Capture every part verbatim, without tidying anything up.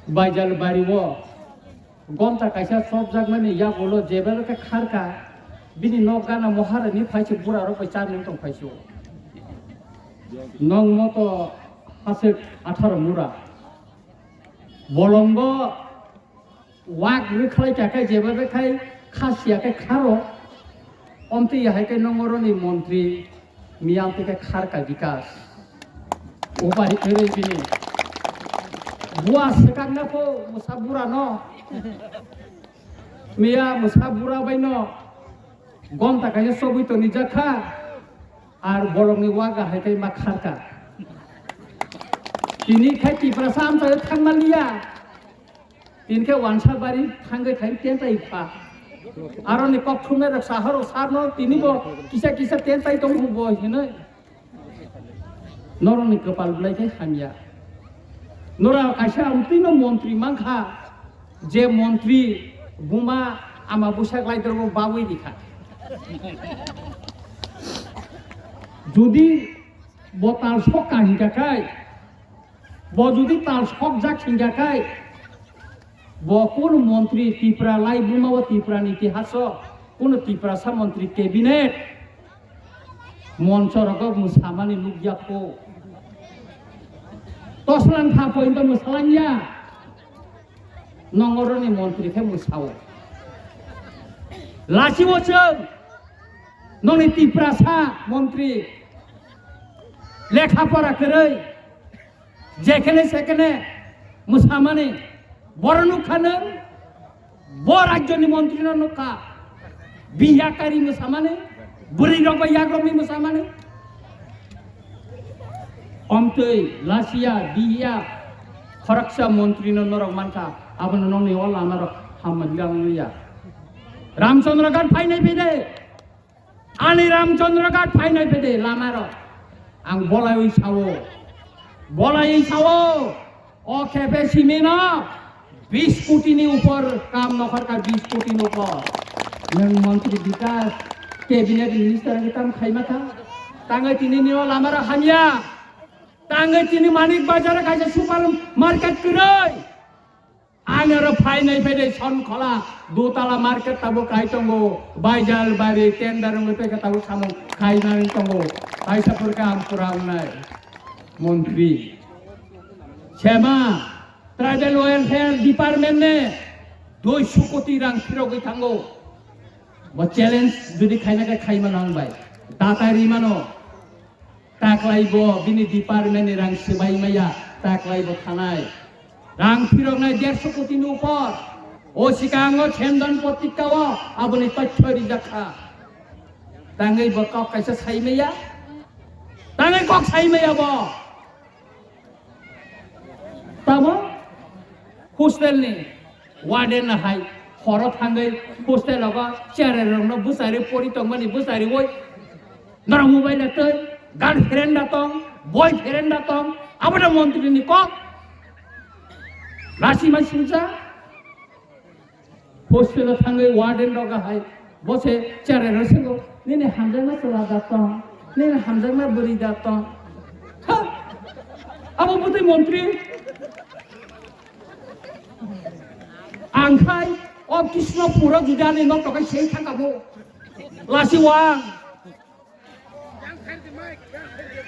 Baijal bari o gonta kaisa chopjakmani yagulo jebelo khe kharka, bini nok gana moharani phaisuk bura rok bai charni tong phaisuk. Nong moto hasik atharo mura. Bolongo wak rwkhlai kha khe jeba khe khai khasiya khe kharo. Omtwi hai khe nong oroni montri miya omtwi khe kharka bikas. Upai kwrwi bini. Bua swkang na pho mwsa bura no. Miya mwsa bura bai no. Gonta kaisa chobwi toni jakha. Ar bolongni waga hai khe ma kharka. Tini khai Tiprasa amchaio thangma liya. Tini khe wansa bari thangwi khai tentai pha. Aroni kok thumnai rok sahoro sarno tini bo kisa kisa tentai tong bo hinoi. Norokni kwpal belai khe hamya. Nora kaisa amtwino montri mankha, je montri buma ama bwsak laidrogo bawi rikha. Jodi bo tal sok ka hinkha khai, bo jodi tal sok jak hinkha khai, bo kunu montri Tipra lai buma o Tipra ni itihaso kunu Tiprasa montri cabinet moncho rogo mwsamani nukya kho. Toslang kha pointo mwsalangya. Nongoroni montri khe mwsao. Lachio chwng noni Tiprasa montri lekha pora kwrwi. Jekhene sekhene mwsamani, boro nukha nwng, bo rajyoni montrino nukha, biya kari mwsamani, bwrwi rok bai yagrokni mwsamani. Omtwi lasiya biya khoroksa montrino norok mankha, abono nongni o lamarok hamma liya. Ramchandra Ghat phainai phai de. Ani Ramchandra Ghat phainai phede lamaro. Ang bolaiwi sao. Bolaiwi sao. O khepe simino bis koti ni upor kam nokhorkha, bis koti ni upor. Nwng montri bikas, cabinet minister ni kam khaima kha. Tangwi tini nio lamaro hamya. Tangwi tini Manik Bazar kaisa super market kwrwi. Ang aro phainai phede Sonkhola, dutala market tabuk khai tongo, Baijal bari tender wngwi tei khe tabuk samung khainani tongo, kaisa purkhe ang pura wngnai. Montri. Sema, Tribal Welfare Department ne duiso koti rang phirogwi thango. Bo challenge jodi khaina khe khaima nang bai. Datai rimano. Taklai bo bini department ni rang swbai maya, taklai bo thanai. Rang phiroknai derso koti ni upor. O sikango Chendan Patrika o aboni tothyo rijak kha. Tangwi bo kok kaisa sai maya. Tangwi kok sai maya bo. Tamo hostel ni warden no hai horo thangwi hostel rogo cherai rokno bwsari pori tongmani bwsari oi norok mobile da twi girlfriend da tong, boyfriend da tong, abo da montri ni kok. Lasi mai singsa. Hostel o thangwi warden rok hai bo se cherai rok swngo, "Nini hamjakma chwla da tong, nini hamjakma bwrwi da tong." Ha! Abo bwtwi montri. Ang khai o Krishnapur o jodi ani nok tokai sei thangkha bo. Lasi wang.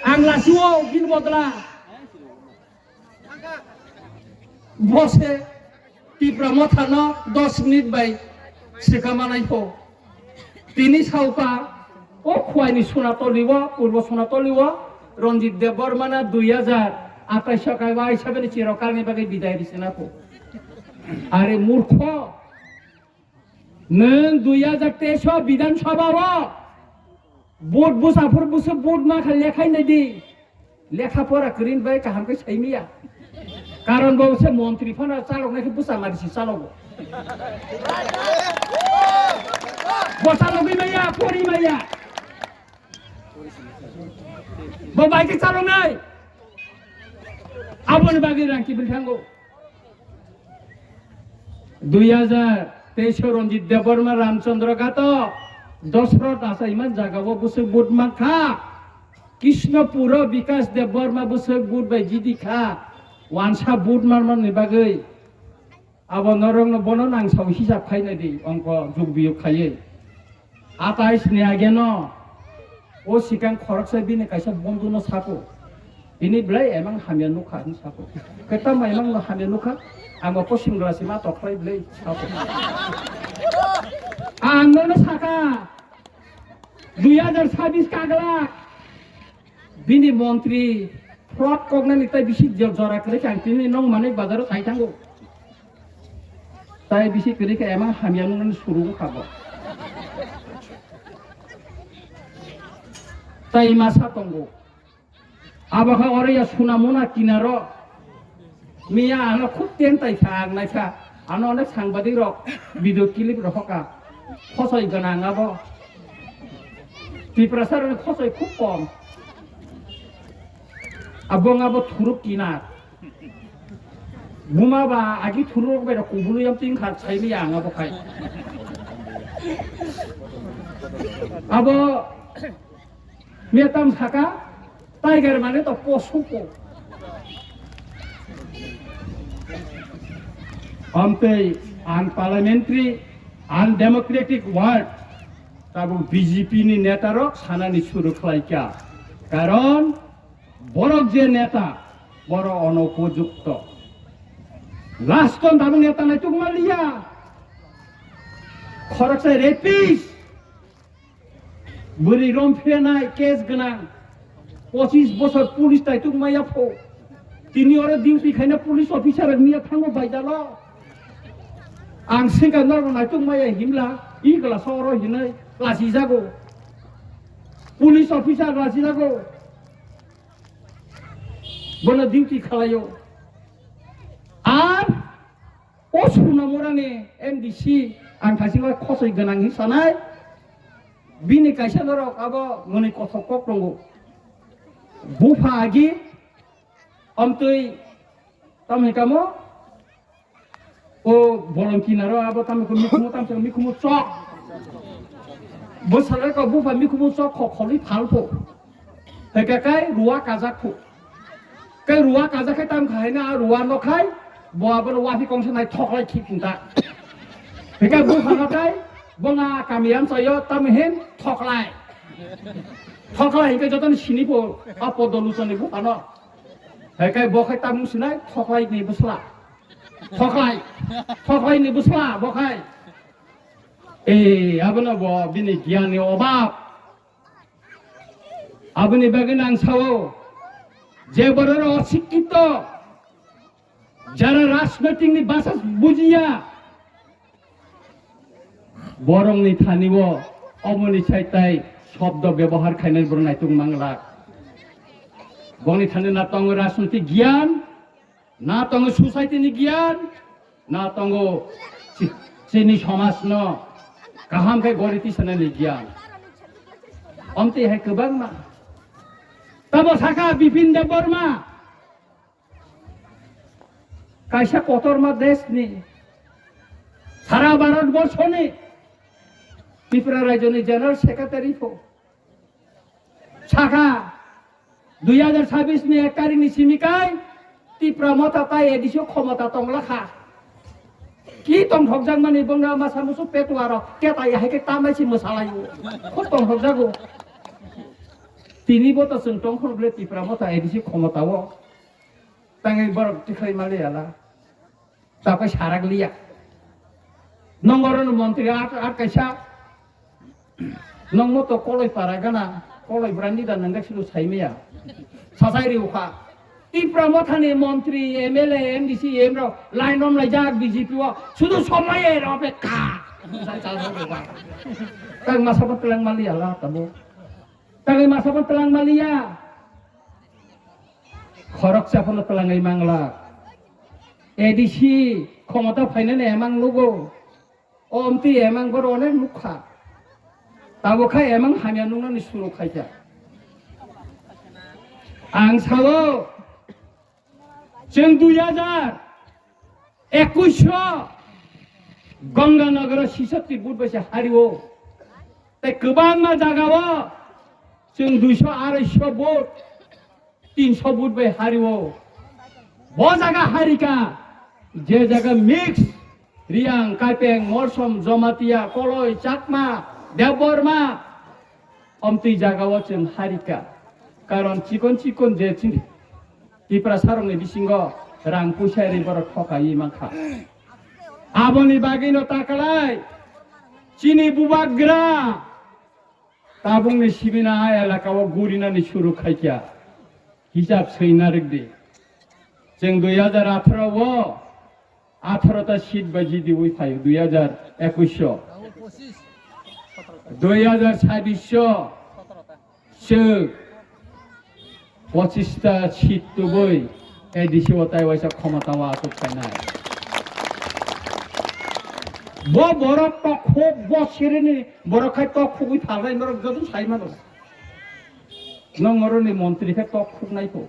Ang lasi o bini bodla. Bo se Tipra Motha no dos minute bai swkang manai pho. Tini sauka o Khowai ni Sonatoli o, Purbo Sonatoli o Ranjit Debbarma na dui hajar atais o kaiba aisa bini chirokal ni bagwi bidai rwsina pho. Are murkho, nwng dui hajar teis o Bidhan Sabha o Vote bwsa phuru bwswk vote ma kha lekhai nai di. Lekha pora kwrwini bai kaham khe sai maya. Karon bo se montri phano chalok nai khe bwsa mari si chalogo. Bo chalogwi maya, pori maya. Bo bai khe chalok nai. Aboni bagwi rang kibil thango. Dui hajar teis o Ranjit Debbarma Ramchandra Ghat o Dosrot achaiman jaga o bwswk vote mankha. Krishnapur o Bikas Debbarma bwswk vote bai jidi kha. Wansa vote manmani bagwi Abo norokno bono nang sao hisab khaina di, ongko jug biyuk khaiwi. Atais ni age no, o sikang khoroksa bini kaisa bondhu no sako. Bini belai emang hamya nukha hin sako. Kwtama emang no hamya nukha, ang bo posing glass ma tokhlai belai sako. Ang nono saka, dui hajar sabis kagla, bini montri fraud koknani tai bisi jora kwrwi kha, ang tini nong manwi bazaro sai thango. Tai bisi kwrwi khe emang hamya nungnani suru wngkha bo. Tai masa tongo. Abo kha oro ya Sunamona kinaro. Miya ano khub tentai kha, ang naikha. Ano onek sangbadik rok video clip rok hoka. Khosoi gwnang abo. Tiprasa rokni khosoi khub kom. Abo wng abo thuruk kinar. Buma ba agi thuruk bai rok kubului am tin khat sai mi ang abo khai. Abo miya tam saka tiger mane to posu ko. Amtei unparliamentary, undemocratic word tabuk B J P ni neta rok sanani suru khlai kha. Karon borok je neta, borok onopojukto. Last on tabuk neta naituk maliya. Khoroksa rapist, bwrwi rom phenai case gwnang, pochis bosor police taituk maya pho. Tini oro duty khaina police officer miya thango baidalo. Ang singka norok naituk maya himla, i glass oro hinai lasi jago. Police officer lasi jago. Bono duty khalaio. Ar o Sunamorani M D C ang thaisingo khosoi gwnang hin sanai. Bini kaisa norok abo mwnwi kothok kok tongo. Bupha agi amtwi tamni kamo O bolong kinaro abo tamo khe mikhumu, tamo khe mikhumu chok. Bwsala ko bupha mikhumu chok kho kholi phalpho. Heka kai ruwa kajak pho. Kai ruwa kajak khai tam khai na ruwa no khai. Bo abo no wafi kongsa nai thoklai khi kinta. Heka bupha no kai bo na kamiyam sayo tam hin thoklai. Thoklai hingke joto ni sini pho a podo luchoni bupha no. Heka bo khai tam sinai thoklai ni bwsla. Thoklai, thoklai ni bwsla bo khai. Eh, abono bo bini giyan ni obab. Aboni bagwi nang sao, je borok oro osikkhito, jara rajnoitik ni basa bujiya, borok ni thani o omoni sai tai shobdo bebohar khainai borok naituk mangla. Boni thani na tongo rajnoitik giyan, na tongo society ni giyan, na tongo chi-, chini somaj no kaham khe gori tisanani giyan. Omtwi hai kwbangma. Tamo saka Bipin Debbarma, kaisa kotorma desh ni, sara Bharat borso ni Tripura rajyo ni General Secretary pho. Sakha, dui hajar sabis ni ek tarik ni simi kai Tipra Motha tai A D C o khomota tongla kha. Ki tongthokjak mani bongna masa musu petuaro ketai hai khe tamai si mwsalai o. Khub tongthokjago. Tini bo to chwng tongkhor ble Tipra Motha A D C khomota o. Tangwi borok tikhlai mali ala. Takai sarak liya. Nongorno montri at, at kaisa. Nongmo to koloi para gana, koloi brani da nangga silu saimaya. Sasai riukha. Tipra Mothani montri, M L A, M D C, M rok line rom lai jak B J P o. Sudu somoye ro pe ka. Sai chal ro ba. Tang masa pa telang mali ala tabo. Tangwi masa pa telang maliya. Khoroksa phano telangwi mangla. A D C khomota phainani emang nugo. O omtwi emang boro onek nukha. Tabukha emang hamya nuknani suru khaikha. Ang sao, chwng dui hajar ekush o Ganganagaro sisatti vote bai se hario. Tei kwbangma jagao chwng duiso, araisho vote, tinsho vote bai hario. Bo jaga harika, je jaga mix, Riang, Kaipeng, Morsom, Jomatia, Koloi, Chakma, Debbarma, omtwi jagao chwng harika. Karon chikon chikon je chini Tiprasarokni bisingo rang puisa ri borok thokaiwi mankha. Aboni bagwino takalai chini bubagra tabukni sibina a elakao gurinani suru khaikha. Hisab swina rwkdi. Chwng dui hajar atharo o atharo ta seat bai jidiwi phaio dui hajar ekwis o. Dui hajar sabis o chwng pochis ta seat tubui A D C o tai waisa khomota o achuk phainai. Bo borok tok khuk, bo sirini borok khai tok khugwi phalnai, norok joto sai mano. Nong oroni montri khe tok khuknai kho.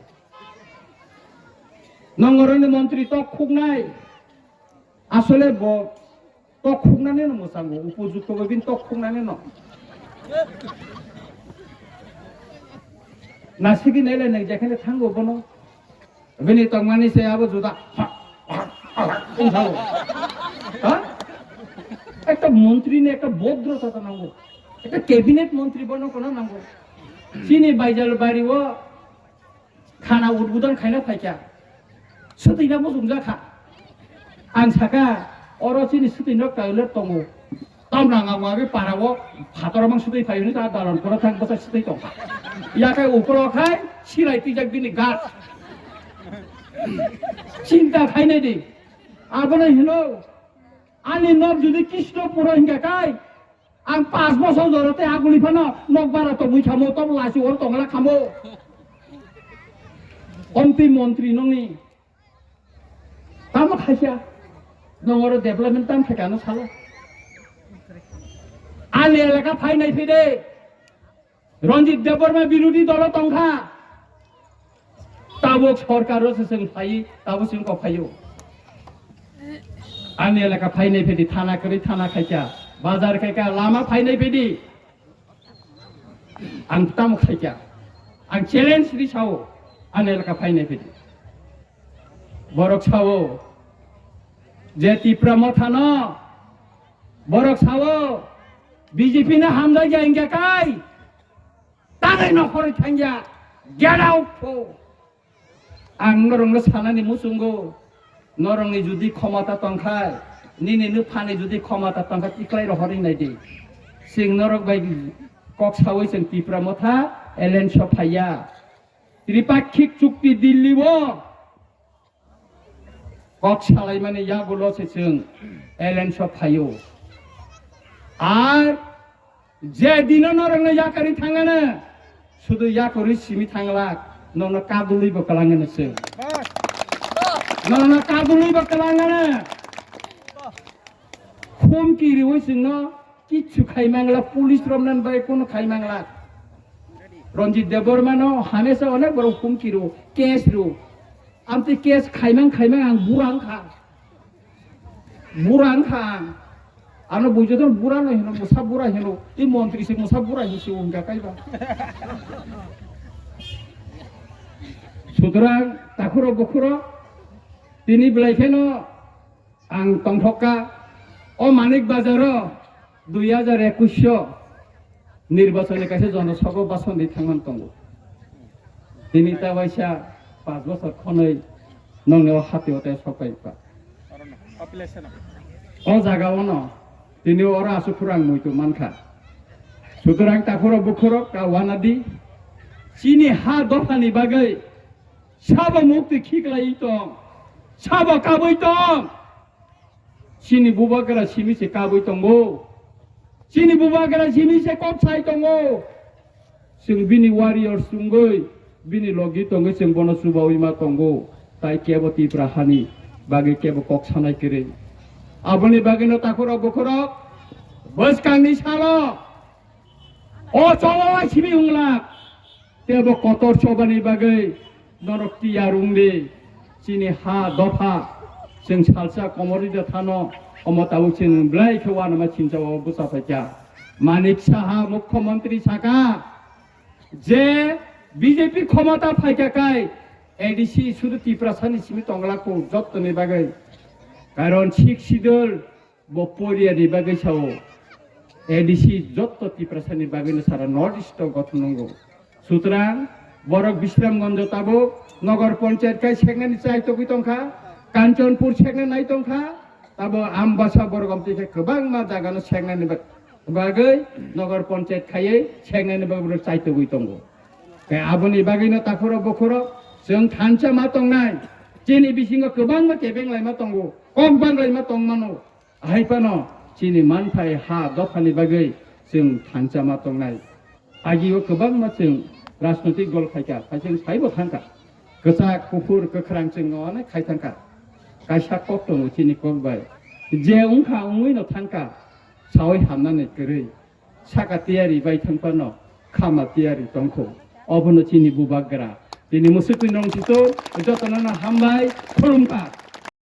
Nong oroni montri tok khuknai. Asole bo tok khuknani no mwchango, upojukto bo bini tok khuknani no. Nasigi nai le nai jekhene thango bono. Bini tongmani se abo juda. Wngkha bo. Ha? Ekta montri ni ekta bodrota ta nango. Ekta cabinet montri bono kono nango. Chini Baijalbari o khana udbodon khaina phaikha. Swtwina muchungjak kha. Ang saka, oro chini swtwino toilet tongo. Tamrang ang wagwi parao phator mang swtwi phai hwnwi ta dalon koro thang bwsa swtwi tongkha. Yakai ukolo khai silai twijak bini gas. Chinta khainai di. Abono hino, ani nok jodi Krishnapuro hingka kai, ang panch bosor jora tei aguli phano nok bara tongwi khamo, tok lachi oro tongla khamo. Omtwi montri nongni. Tamo khaisa, nong oro development tam khaikha no salo. Ani elaka phainai phide. Ranjit Debbarma birodhi dolo tongkha. Tabuk sorkar o se chwng phai, tabuk chwng kok phaio. Ani elaka phainai phidi thana kwrwi thana khaikha, bazar khaikha, lama phainai phidi. Ang tamo khaikha. Ang challenge ri sao, ani elaka phainai phidi. Borok sao, je Tipra Motha no, borok sao, B J P no hamjakya hingkha kai. Tangwi nokhorwi thangya, get out pho. Ang norokno sanani muchungo, norokni jodi khomota tongkha, nini nuphani jodi khomota tongkha, tiklai rohorwi naidi. Chwng norok bai kok sawi chwng Tipra Motha alliance o phaiya. Tripakhik chukti Delhi o kok salaimani yagulo se chwng alliance o phaio. Ar je dino norokno yakarwi thangano, sudu yakarwi simi thanglak, nono kadulwi bo kwlangano chwng. Nono kadulwi bo kwlangano. Humki riwi chwngno kichu khaimangla, police romnan bai kono khaimangla. Ranjit Debbarma no hamesa onek borok humki ro, case ro. Amtwi case khaimang khaimang ang bura wngkha. Bura wngkha ang. Ano buijoto bura no hino, musa bura hino. I montri se musa bura hino se wngkha kaiba. Sutrang takhuro bukhuro tini belai kheno ang tongthokka o Manik Bazar o dui hajar ekwis o nirbachoni kaisa jonosabha bhashan di thangman tongo. Tini ta waisa panch bosor khonoi nongni o hati o tei sokpai pa. O jaga o no tini oro asuk phuru ang muitu mankha. Sutrang takhuro bukhuro ka wanadi chini ha dophani bagwi sabo mukti khiklai tong, sabo kabui tong. Chini bubagra simi se kabui tongo. Chini bubagra simi se kok sai tongo. Chwng bini warriors wngwi, bini logi tongwi chwng bono chubawi ma tongo. Tai kebo Tipra hani bagwi kebo kok sanai kwrwi. Aboni bagwino takhurok bukhurok bwskangni salo o choba simi wngla. Tebo kotor chobani bagwi norok tiyar wngdi. Chini ha dopha chwng salsa komorwi de thano, omo tabuk chwng belai khe uanama chinchao bwsa phaikha. Manik Saha mukhyamantri saka je B J P khomota phaikha kai A D C sudu Tiprasani simi tongla kho jottoni bagwi. Karon Sixth Schedule bo poriya ni bagwi sao A D C jotto Tiprasa ni bagwi no sara North East o gothon nango. Sutrang borok Bisramganj o tabuk Nogor Panchayat khai seknani chai togwi tongkha, Kanchanpur sekna nai tongkha, tabo Ambasa borok amtwi khe kwbangma jaga no seknani bag-, bagwi Nogor Panchayat khaiwi seknani bagwi borok chai togwi tongo. Khe aboni bagwi no takhuro bukhuro chwng thansa ma tongnai, chini bisingo kwbangma kebeng laima tongo, kok bang laima tongmano. Ahai phano chini manthai ha dophani bagwi chwng thansa ma tongnai. Agio kwbangma chwng rajnotik dol khaikha, hai chwng saibo thangkha. Kwchak, kuphur, kwkhrang chwng onek khai thangkha. Kaisa kok tongo chini kok bai. Je wngkha wngwi no thangkha, sawi hamnani kwrwi. Saka tiyari bai thang phano khama tiyari tongkho. Obono chini bubagra. Tini musukni nong chitor, jotono no hambai, khulumkha.